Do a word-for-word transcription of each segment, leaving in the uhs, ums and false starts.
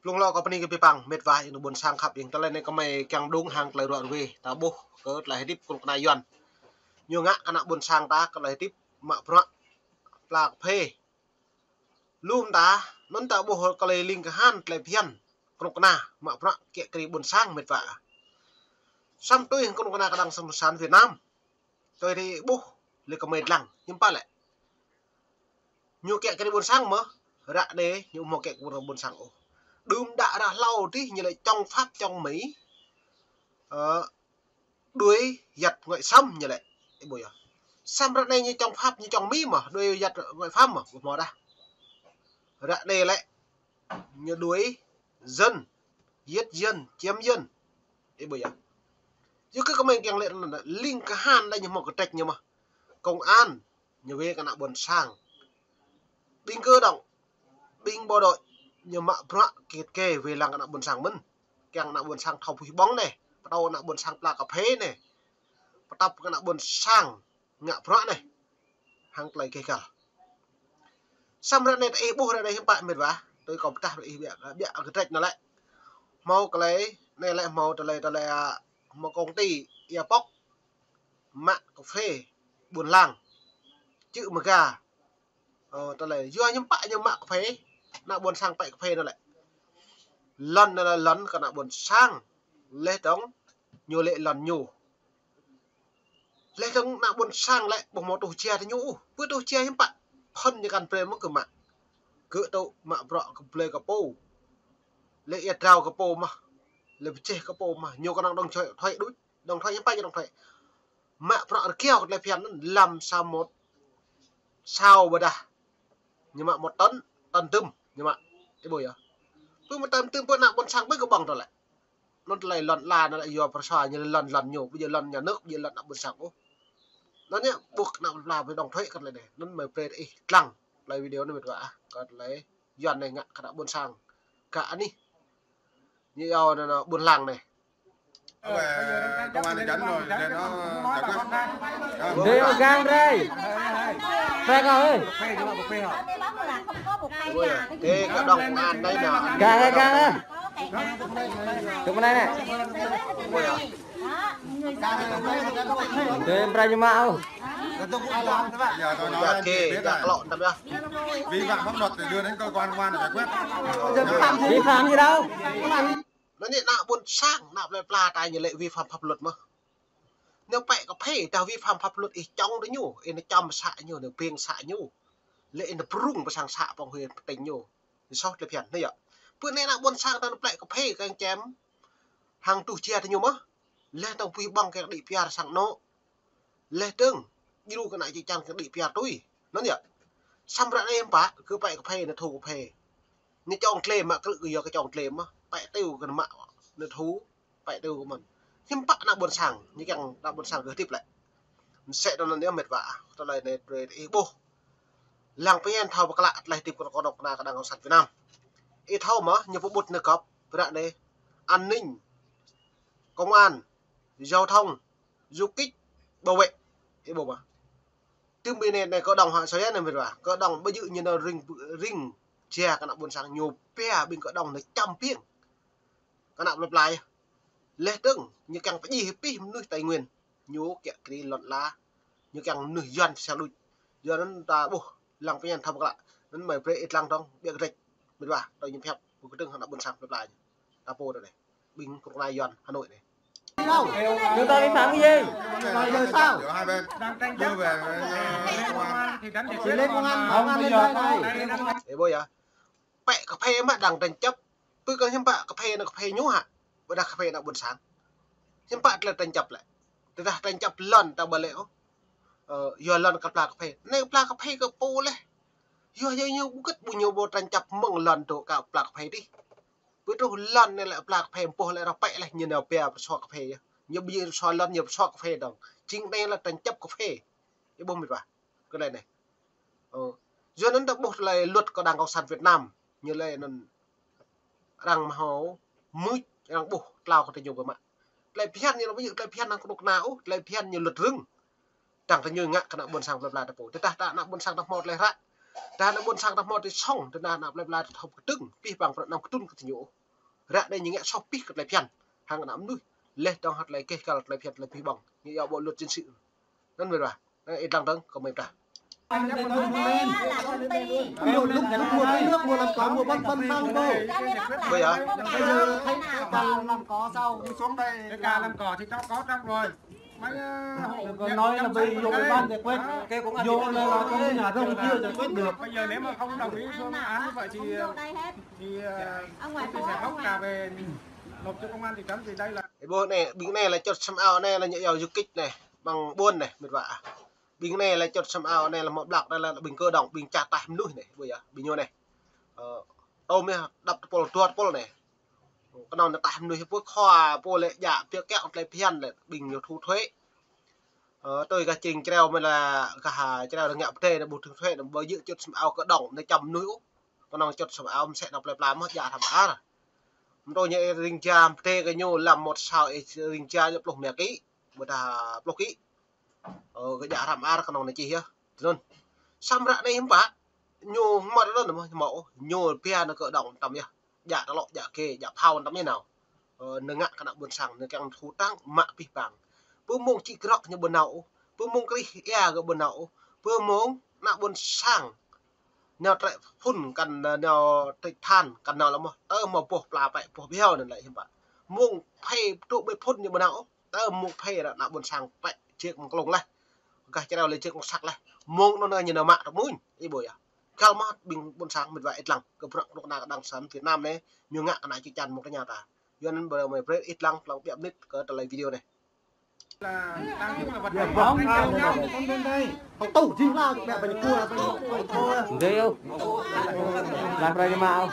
Blung hlâo kâo bơni kơ ƀing mĕt wa ƀing ƀôn sang khăp ƀing, tơlơi anai kơmơi kiăng dŏng hăng tơlơi ruă ruê, ta ƀuh kơ tơlơi hơdip kơnuk kơna Yuan. Ñu ngă kơ ană ƀôn sang ta kơ tơlơi hơdip mă bruă pla kơphê. Lŏm ta, anŭn ta ƀuh kơ tơlơi ling kơhan tơlơi phiăn kơnuk kơna mă bruă kiă kriê ƀôn sang mĕt wa. Samơ̆ tui hăng kơnuk kơna kơđang sang Việt Nam. Tui ri ƀuh lĕ kơmơi lăng, hiư̆m pă lĕ. Ñu kiă kriê ƀôn sang mơ̆, ră anai ñu ƀu hmâo kiă kriê ƀôn sang ôh. Đưm đă ră hlâo adih ñu lĕ chống Pháp chống Mỹ. Ơ, đuổi giặc ngoại xâm ñu lĕ. Ơ, ƀuh yơh. Samơ̆ ră anai ñu chống Pháp, ñu chống Mỹ mơ̆, đuổi giặc ngoại xâm mơ̆, ƀu hmâo đah. Ră anai lĕ ñu đuổi dân, giết dân, chiếm dân. Ơ, ƀuh yơh. Yua kơ kơmơi kiăng lĕ ling kơhan lĕ ñu hmâo kơtrĕč ñu mơ̆. Công an, ñu wai kơ ană ƀôn sang. Ƀing cơ động, ƀing bộ đội, ñu mă bruă kit kê wai lăng kơ ană ƀôn sang mơ̆n. Kiăng ană ƀôn sang thâo puih ƀơ̆ng anai, pơtô ană ƀôn sang pla kơphê anai, pơtăp kơ ană ƀôn sang ngă bruă anai hăng tơlơi gêh găl. Samơ̆ ră anai ta ih ƀuh ră anai hiư̆m pă mĕt wa, tui kâo pơtă ră ih ƀiă, ƀiă kơtrĕč anŭn lĕ. Hmâo tơlơi, anai lĕ hmâo tơlơi, tơlơi, a, hmâo công ty Epoch mă kơphê ƀôn lan, čư̆ mơga. Ơ, tơlơi yua hiư̆m pă ñu mă kơphê, ană ƀôn sang pĕ kơphê anŭn lĕ. Lŏn anŭn lĕ lŏn kơ ană ƀôn sang, laih dơ̆ng ñu lĕ lŏn ñu. Laih dơ̆ng ană ƀôn sang lĕ ƀu hmâo tuh jia tơ ñu ôh. Pơ tuh jia hiư̆m pă, phŭn ñu kăn brơi mơ̆ kơ mă. Kơ tŭ mă bruă kơ blơi kơ pô. Lĕ ia drao kơ pô mơ̆. Lĕ pơjeh kơ pô mơ̆. Ñu kơnơ̆ng dŏng thuê, thuê đôč. Dŏng thuê hiư̆m pă ñu dŏng thuê. Mă bruă rơkiao kơ tơlơi phiăn anŭn lăm sa mơ̆t sao ƀôdah. Ñu mă một tấn, tấn tơm, ñu mă. Ơ, ƀuh yơh. Pơ một tấn tơm pơ ană ƀôn sang ƀơi kơ ƀơ̆ng tơ lĕ. Anŭn tơlơi lŏn ala anŭn lĕ yua pơrsa ñu lĕ lŏn lŏn ñu, ƀu djơ̆ lŏn nhà nước, ƀu djơ̆ lŏn ană ƀôn sang ôh. Anŭn ñu ƀuh ană ƀôn pla ƀu dŏng thuê kơ tơlơi anai. Anŭn mơi brơi ih lăng tơlơi video anai mĕt wa ah, kơ tơlơi Yuan anai ngă kơ ană ƀôn sang. Kơ anih. Ñu yua anŭn, anŭn ƀôn lan anai. Ơ, công an thị trấn rồi, để nó giải quyết. Đi vào gang đây. Phê kơ ơi. Ơ, kơ đồng công an đây nè. Gang ơi, gang ơi. Tụi mình đây nè. Đi, em ra ñu mă ôh. Giờ tôi nói là kê, vi phạm pháp luật thì đưa đến cơ quan công an để giải quyết. Vi phạm gì đâu. Anŭn anai ană ƀôn sang, ană plơi pla ta ñu lĕ vi phạm pháp luật mơ̆. Ñu pĕ kơphê, dah vi phạm pháp luật ih čŏng tơ ñu, ih nao čăm să ñu, nao ƀing să ñu. Lĕ ih nao prung pơ sang să pơ huyện pơ tỉnh ñu. Ñu soh tơlơi phiăn, anai yơh. Pơ anai ană ƀôn sang ta nao pĕ kơphê kiăng čem hăng tuh jia tơ ñu mơ̆. Laih dơ̆ng puih ƀơ̆ng kiăng đĭ piar sang anŏ. Laih dơ̆ng, djru kơ ană čư̆ čan kiăng đĭ piar tui. Anŭn yơh. Samơ̆ ră anai hiư̆m pă, kơ pĕ kơphê, nao thu kơphê. Ñu čŏng tlĕ mă krư̆ kơ yua kơ čŏng tlĕ mơ̆, pĕ tui kơ mă, nao thu, pĕ tui kơ mơ̆n. Hiư̆m pă ană ƀôn sang, ñu kiăng ană ƀôn sang kơ hơdip lĕ. Mơsĕ tơ anŭn yơh mĕt wa, tơlơi anai brơi ih ƀuh. Lăng pơñen thâo pơklă tơlơi hơdip kơ kơnuk kơna kơđang cộng sản Việt Nam. Ih thâo mơ̆, ñu pơƀut nao gŏp, ră anai, an ninh, công an, giao thông, du kích, bảo vệ. Ih ƀuh mơ̆. Tơm ƀing anai, anai kơ đồng hă soi anai mĕt wa. Kơ đồng ƀu djơ̆ ñu nao ring, ring jia kơ ană ƀôn sang ñu pia ƀing kơ đồng nao čăm ƀing kơ ană plơi pla yơh. Laih dơ̆ng, ñu kiăng pơjih pih mơnuih Tây Nguyên. Ñu kiă kriê lŏn ala. Ñu kiăng mơnuih Yuan sel đôč. Yua anŭn ta ƀuh lăng pơñen thâo pơklă. Anŭn mơi brơi ih lăng dơ̆ng, ƀiă kơtrĕč. Mĕt wa, tơlơi ñu pơhiăp, ƀu kơdơ̆ng hăng ană ƀôn sang plơi pla ñu. Ta pô tơ anai. Ƀing kơnuk kơna Yuan Hà Nội anai. Chúng ta vi phạm cái gì? Rồi sao? Hai bên. Đưa về, ờ, công an. Thì công an lên đây này. Ơ, ƀuh yơh. Pĕ kơphê mơ̆ đang tranh chấp. Pơ kơ hiư̆m pă kơphê anŭn kơphê ñu hă. Ƀôdah kơphê ană ƀôn sang. Hiư̆m pă tơlơi tranh chấp lĕ. Tơdah tranh chấp lŏn ta ƀu lĕ ôh. Ơ, yua lŏn kơ pla kơphê. Anai pla kơphê kơ pô laih. Yua, yua ñu ƀu gĭt ƀu ñu ƀu tranh chấp mơ̆ng lŏn dŏ kơ pla kơphê adih. Pơtruh lŏn anai lĕ pla kơphê pô lĕ rŏh pĕ laih ñu nao pia pơsua kơphê yơh. Ñu ƀu djơ̆ pơsua lŏn, ñu pơsua kơphê dơ̆ng. Jing anai lĕ tranh chấp kơphê. Ih ƀuh mĕt wa. Kơ anai anai. Ơ. Yua anŭn ta ƀuh tơlơi luật kơđang cộng sản Việt Nam. Ñu lĕ anŭn arăng mơhao mưč arăng ƀuh tlao kơ tơ ñu pơmă. Tơlơi phiăn ñu lĕ ƀu djơ̆ tơlơi phiăn hăng kơnuk kơna ôh, tơlơi phiăn ñu luật rơ̆ng. Đang tơ ñu ngă kơ ană ƀôn sang plơi pla ta pô. Tơdah ta ană ƀôn sang ta hmâo tơlơi hră. Tơdah ană ƀôn sang ta hmâo tơlơi song, tơdah ană plơi pla ta thâo kơtưng, pih pang prăk anăm kơtưn kơ tơñu. Ră anai ñu ngă soh pih kơ tơlơi phiăn hăng ană mơnuih. Laih dơ̆ng hă tơlơi keh kăl tơlơi phiăn tơlơi pih ƀong. Ñu iâu bộ luật dân sự. Anŭn mơ̆n ƀă. Anŭn ih lăng dơ̆ng kơ mơi ƀă. Ví dụ lúc, lúc mua cái nước, mua làm quà, mua bánh, bánh xăng thôi. Bây giờ. Bây giờ thấy cái ca làm cỏ sao? Đi xuống đây. Cái ca làm cỏ thì cho có trong rồi. Mấy, ờ, hộ Đừng có nói là bây giờ ủy ban giải quyết. Vô là, là trong nhà rông chưa giải quyết được. Bây giờ nếu mà không đồng ý phương án như vậy thì, thì, ờ, chúng tôi sẽ bóc cà về nộp cho công an thị trấn thì đây là Ih ƀuh anai, ƀing anai lĕ čut săm ao anai lĕ ñu iâu du kích anai, ƀăng ƀôn anai, mĭt wa ah. Ƀing anai lĕ čut săm ao anai lĕ hmâo ƀlak anai lĕ ƀing kơđông, ƀing čah taih mơnuih anai, ƀuh yơh, ƀing ñu anai. Ơ, tơm yơh, đăp tơpul, dua tơpul anai. Kơnơ̆ng anai taih mơnuih pô khua, pô lĕ djă, piă kiăng tơlơi phiăn lĕ, ƀing ñu thu thuế. Ơ, tui gah čring čreo mơ̆n lĕ, gah čreo rơngiă pơdai anai ƀu thu thuế anai, ƀu djơ̆ čut săm ao kơđông anai čăm mơnuih ôh. Kơnơ̆ng čut săm ao mơsĕ ană plơi pla mơ̆ djă hrăm ar. Mơ̆ tui ñu ring jia pơdai kơ ñu lăm một sào ih ring jia ñu pluh mia ký. Ƀôdah pluh ký. Ơ, kơ djă hrăm ar kơnơ̆ng anai čih yơh. Tui anŭn. Samơ̆ ră anai hiư̆m pă. Ñu hmâo tơlơi anŭn mơ̆, hmâo ôh. Ñu pia anŭn kơđông tơm yơh. Djă tơlŏ, djă kê, djă phao tơm yơh nao. Ơ, anŭn ngă kơ ană ƀôn sang, anŭn kiăng thu tăng, mă pih pang. Pơ mông čĭ krŏk ñu ƀu nao ôh. Pơ mông krih ia kơ ƀu nao ôh. Pơ mông ană ƀôn sang. Nao trĕ phŭn kăn, nao trĕ than kăn nao lăm mơ̆. Tơ hmâo boh pla pĕ, boh ƀiâo anŭn lĕ hiư̆m pă. Mông phê tŭ ƀĕ phŭn ñu ƀu nao ôh. Tơ mông phê ră ană ƀôn sang pĕ jek mơ̆ng klông laih. Gah čreo lĕ jek mơ̆ng săk laih. Mông anŭn ñu nao mă tơmuñ. Ih ƀuh yơh. Kăl mơ̆ ƀing ƀôn sang mĭt wa ih lăng. Kơ bruă kơnuk kơna kơđang sang Việt Nam anai. Ñu ngă kơ ană čư̆ čan mơ̆ng tơña ta. Yua anŭn ƀơi mơi brơi ih lăng, lăng ƀiă mơnit kơ tơlơi video anai. Là tang chứng là vật Dạ, cấm vâng, không, không, không, không, đây. Không tủ chính là mẹ bà Nhật Cua, bà Nhật Cua, bà Nhật Cua. Dê không? Làm ra cho mạo.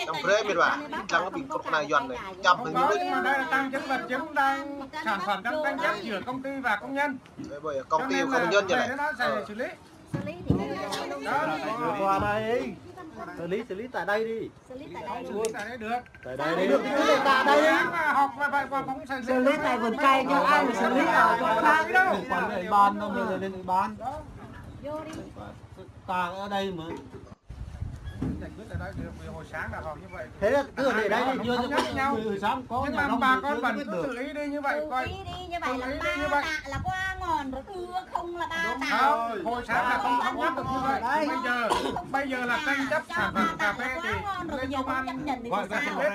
Tang brơi mĭt wa, lăng ƀing kơnuk kơna Yuan anai. Chăm thông báo, nhưng mà đây là tang chứng vật chứng đang sản phẩm đang tranh chấp giữa công ty và công nhân. Đấy, bây giờ công ty và công nhân như này. Cho nên là về cái đó sẽ xử lý. Đó. Qua đây. Xử lý, xử lý tại đây đi. Xử lý tại đây. Xử lý tại đây được. Tại đây đi. Được, cứ để ta đây đi. Mà học mà phải qua phóng sự. Xử lý tại vườn cây cho ai mà xử lý ở chỗ khác. Quản lý ủy ban, nó mới lên ủy ban. Vô đi. Ta ở đây mà. Giải quyết ở đây được, vì hồi sáng là họp như vậy. Thế là cứ để đấy đi, chưa, không nhắc nhau. Buổi sáng có. Nhưng nhà mà nông bà thì con chưa vẫn giải quyết cứ được. Tự ý đi như vậy coi. Tự ý đi như vậy. Tự là ý đi ba như vậy. Tạ là qua ngon rồi, ưa không là ba. Đúng. Không, hồi sáng là không thống nhất được như vậy. Đấy. Bây giờ, bây giờ là tranh chấp sản phẩm cà phê thì lên công an gọi ra giải quyết.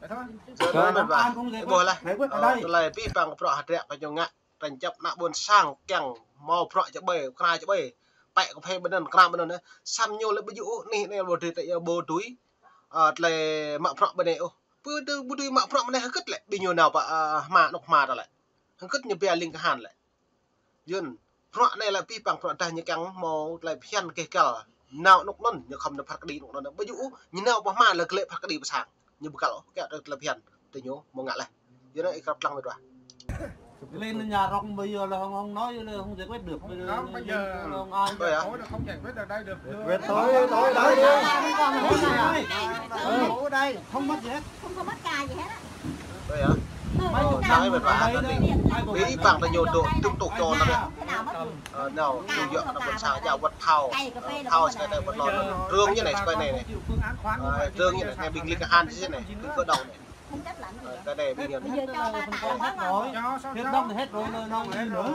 Vậy thôi. Rồi, rồi, mĭt wa. Ih ƀuh laih. Giải quyết ở đây. Ơ, tơlơi pih pang bruă hơdră kơ ñu ngă. Tranh chấp ană ƀôn sang kiăng hmâo bruă čơƀai, kơna čơƀai. Pĕ kơ phê ƀơi anŭn, kơna ƀơi anŭn. Samơ̆ ñu lĕ ƀu djơ̆ ôh, anih anai ƀu dưi tơ ia ƀu dưi. Ơ, tơlơi mă bruă ƀơi anai ôh. Ƀu dưi, ƀu dưi mă bruă ƀơi anai hơget lĕ, ƀing ñu nao pơ, ơ, hma, anŏ hma ta lĕ. Hơget ñu pia ling kahan lĕ. Yun, bruă anai lĕ pih pang bruă tơdah ñu kiăng hmâo tơlơi phiăn keh kăl. Nao anŏ anŭn, ñu khŏm nao phat kơđi anŏ anŭn. Ƀu djơ̆ ôh, ñu nao pơ hma lĕ glaĭ phat kơđi pơ sang. Ñu ƀu kăl ôh, kiăng tơlơi phiăn. Tơ ñu, hmâo ngă laih. Yun anai ih krăp lăng mĭt wa. Lên nhà rông bây giờ là không, không nói là không giải quyết được. Bây giờ không, bây giờ lên không ai. Thôi à? Thôi là không giải quyết ở đây được. Giải quyết thôi, thôi, thôi. Ở đây, không mất gì hết. Không có mất cà gì hết á. Ơ, yơh. Ơ, nói mĭt wa, tơlơi pih pang tơ ñu dŏ, tŭm tŭk čô anŭn. Ơ, nao, ñu yua ană ƀôn sang djă wơ̆t phao. Ơ, phao sơkai anai wơ̆t lŏn. Rơ̆ng ñu anai, sơkai anai anai. Ơ, rơ̆ng ñu anai, anai ƀing ling kahan sĭt anai, ƀing kơđông anai. Ơ, sơkai anai ƀing ñu anai. Bây giờ cho ba Tạ là quá ngon rồi. Hết đông thì hết rồi, nông thì hết nữa.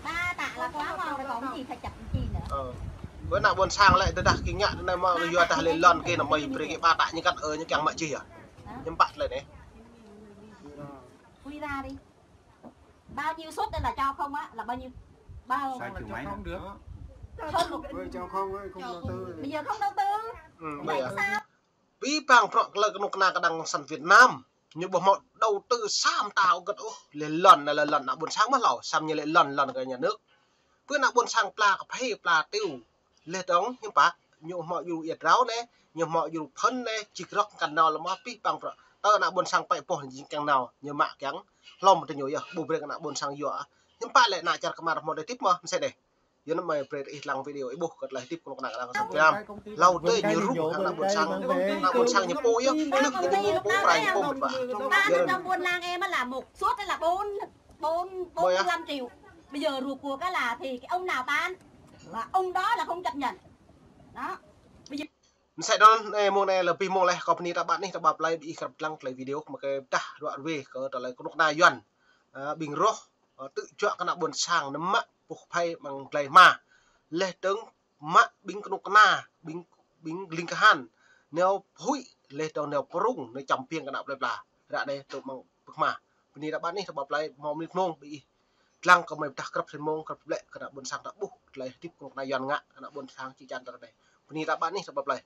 Ba Tạ là quá ngon rồi, còn gì phải chậm gì nữa. Ơ. Ƀơi ană ƀôn sang lĕ tơdah kơ ngă anai mơ̆ yua dah lĕ lŏn kơ anai mơi brơi kơ ba Tạ ñu kăn ơ ñu kiăng mă čih yơh. Hả? Hiư̆m pă tơlơi anai. Quy ra đi. Bao nhiêu suất đây là cho không á, là bao nhiêu? Bao Sai là trường cho máy không hả? Được. Hơn một Ơi, cho không ấy, không đầu tư. Bây giờ không đầu tư. Ừ, bây giờ. Tại sao? Pih pang bruă tơlơi kơnuk kơna kơđang sang Việt Nam. Ñu ƀu hmâo đầu tư sa mta hơget ôh. Lĕ lŏn, lĕ lŏn ană ƀôn sang mơ̆ hlâo, samơ̆ ñu lĕ lŏn, lŏn kơ nhà nước. Ƀơi ană ƀôn sang pla kơphê, pla tiu. Laih dơ̆ng, hiư̆m pă, ñu hmâo djru ia drao anai, ñu hmâo djru phŭn anai, čĭ krŏk kăn nao lăm mơ̆ pih pang bruă. Tơ ană ƀôn sang pĕ boh ñu kiăng nao, ñu mă kiăng, hlŏm tơ ñu yơh, ƀu brơi kơ ană ƀôn sang yua. Hiư̆m pă lĕ ană čar kơmar hmâo tơlơi hơdip mơ̆, mơsĕ anai. Yua anŭn mơi brơi ih lăng video ih ƀuh kơ tơlơi hơdip kơnuk kơna kơđang sang Việt Nam. Hlâo tơ ñu rŭng hăng ană ƀôn sang, ană ƀôn sang ñu pô yơh, lĕ kơ ñu pô, prai ñu pô mĭt wa. Ba trong buôn làng em á là một suất là bốn, bốn, bốn mươi lăm triệu. Bây giờ rụt cuộc á là thì cái ông nào bán? Mà ông đó là không chấp nhận. Đó. Bây giờ Mơ̆ng sĕ đơ̆ng anai mông anai lơ abih mông laih, kâo bơni ta ƀă anih ta ƀă plơi ƀing ih krăp lăng tơlơi video mơ̆ng kơ tah ruă ruê kơ tơlơi kơnuk kơna Yuan. Ơ, ƀing rŏh, ơ, tŭ juă kơ ană ƀôn sang nao mă puh phai mơ̆ng glai hma. Laih dơ̆ng mă ƀing kơnuk kơna, ƀing, ƀing ling kahan. Nao pơhuĭ, laih dơ̆ng nao pơrŭng, nao čăm piêng kơ ană plơi pla. Ră anai tŭ mơ̆ng pơkma. Bơni ta ƀă anih ta ƀă plơi hmâo mơnit mông ƀing ih. Lăng kơ mơi pơdah krăp sĭn mông, krăp ƀlĕ kơ ană ƀôn sang ta ƀuh tơlơi hơdip kơnuk kơna Yuan ngă, ană ƀôn sang či čan ta ră anai. Bơni ta ƀă anih ta ƀă plơi.